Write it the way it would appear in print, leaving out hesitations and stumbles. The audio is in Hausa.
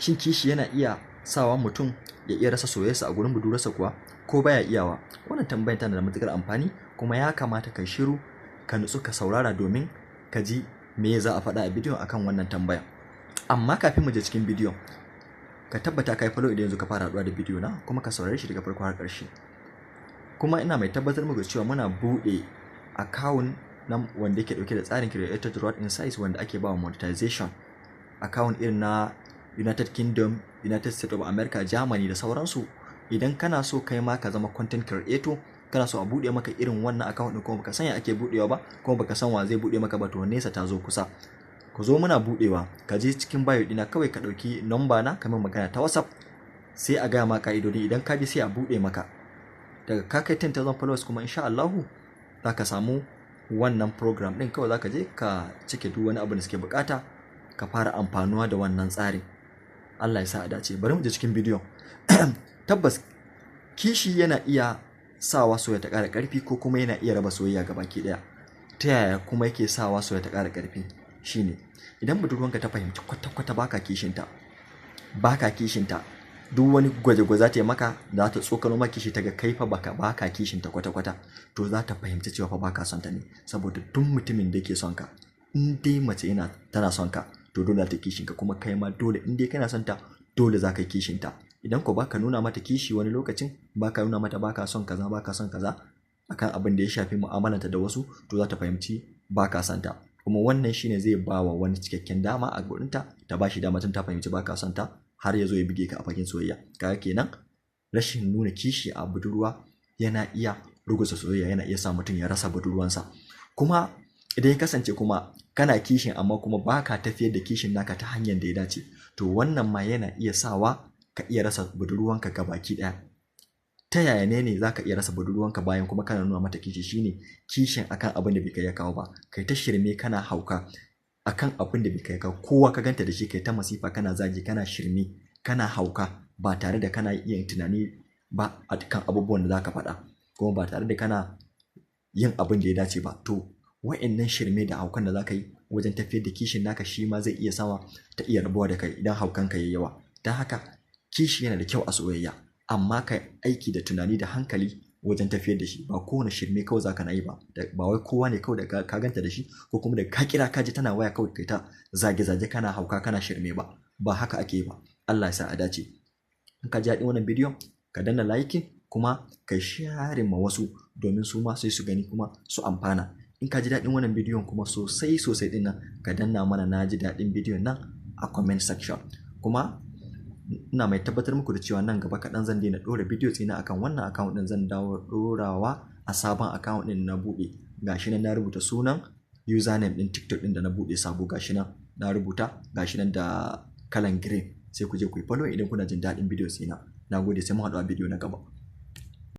Shin kishi yana iya sawa mutum ya iya rasa soyayyarsa a gurin budurarsa kuwa, ko baya iyawa? Wannan tambayar tana da matuƙar amfani, kuma ya kamata ka shiru ka nutsu ka saurara domin ka ji me za a faɗa a bidiyon akan wannan tambaya. Amma kafin mu je cikin bidiyon, ka tabbata ka yi follow idan yanzu ka fara haɗuwa da bidiyo na, kuma ka saurare shi daga farko har ƙarshe. Kuma ina mai tabbatar muku cewa muna buɗe account na wanda yake ɗauke da tsarin Creator Reward Insights wanda ake bawa monetization. Account irin na United Kingdom, United States of America, Germany da sauransu. Idan kana so kai ma ka zama content creator, kana so a buɗe maka irin wannan account ɗin, kuma baka san ya ake buɗewa ba, kuma baka san wa zai buɗe maka ba, to nesa ta zo kusa. Ku zo muna buɗewa, ka je cikin bio ɗina kawai ka ɗauki number na kamar magana ta WhatsApp, sai a gaya ma ka'idodi. Idan ka bi, sai a buɗe maka. Daga ka kai 10,000 followers kuma, insha Allahu za ka samu wannan program ɗin. Kawai za ka je ka cike duk wani abu da suke bukata, ka fara amfanuwa da wannan tsarin. Allah ya sa a dace. Bari mu je cikin bidiyon. Tabbas kishi yana iya sawa soyayya ta ƙara ƙarfi, ko kuma yana iya raba soyayya gabaki ɗaya. Ta yaya kuma yake sawa soyayya ta ƙara ƙarfi? Shine idan budurwanka ta fahimci kwata-kwata baka kishinta, baka kishinta, duk wani gwaje-gwaje ta yi maka, za ta tsokano maka kishi, ta ga kai fa baka kishinta kwata-kwata, to za ta fahimci cewa fa baka son ta ne. Saboda duk mutumin da yake son ka, in dai mace yana tana son ka, to dole ta kishin ka. Kuma kai ma dole in dai kana son ta, dole za ka yi kishin ta. Idan ko baka nuna mata kishi, wani lokacin baka nuna mata baka son kaza, baka son kaza akan abin da ya shafi mu'amalanta da wasu, to za ta fahimci baka son ta. Kuma wannan shine zai ba wa wani cikakken dama a gurinta, ta ba shi dama tun ta fahimci baka son ta, har ya zo ya bige ka a fagen soyayya. Kaga kenan rashin nuna kishi a budurwa yana iya ruguza soyayya, yana iya sa mutum ya rasa budurwansa. Kuma idan ya kasance kuma kana kishin, amma kuma baka tafiyar da kishin naka ta hanyar da ya dace, to wannan ma yana iya sawa ka iya rasa budurwanka gabaki ɗaya. Ta yaya ne zaka iya rasa budurwanka bayan kuma kana nuna mata kishi? Shine kishin akan abin da bai kai ya kawo ba. Kai ta shirme, kana hauka akan abin da bai kai kawo. Kowa ka ganta da shi, kai ta masifa, kana zagi, kana shirme, kana hauka, ba tare da kana iya tunani ba a kan abubuwan da zaka faɗa, kuma ba tare da kana yin abin da ya dace ba. To wa'annan shirme da haukan da zaka yi wajen tafiyar da kishin naka, shi ma zai iya sama ta iya rabuwa da kai idan haukan ka yayi yawa. Don haka kishi yana da kyau a soyayya, amma ka aiki da tunani da hankali wajen tafiyar da shi. Ba kowane shirme kawai zaka na yi ba. Ba wai kowa ne kawai da ka ganta da shi, ko kuma da ka kira ka ji tana waya, kawai kai ta zage-zage, kana hauka, kana shirme ba. Ba haka ake ba. Allah ya sa a dace. In ka ji daɗin wannan bidiyon, ka danna like, kuma ka share ma wasu domin su ma sai su gani kuma su amfana. In ka ji daɗin wannan bidiyon kuma sosai sosai ɗin nan, ka danna mana "Na ji daɗin bidiyon nan" a comment section. Kuma ina mai tabbatar muku da cewa nan gaba kaɗan zan daina ɗora bidiyo tsina akan wannan account ɗin, zan dawo ɗorawa a sabon account ɗin na buɗe. Gashi nan na rubuta sunan username ɗin TikTok ɗin da na buɗe sabo. Gashi nan na rubuta, gashi nan da kalan green. Sai ku je ku yi follow idan kuna jin daɗin bidiyo tsina. Na gode, sai mu haɗu a bidiyo na gaba.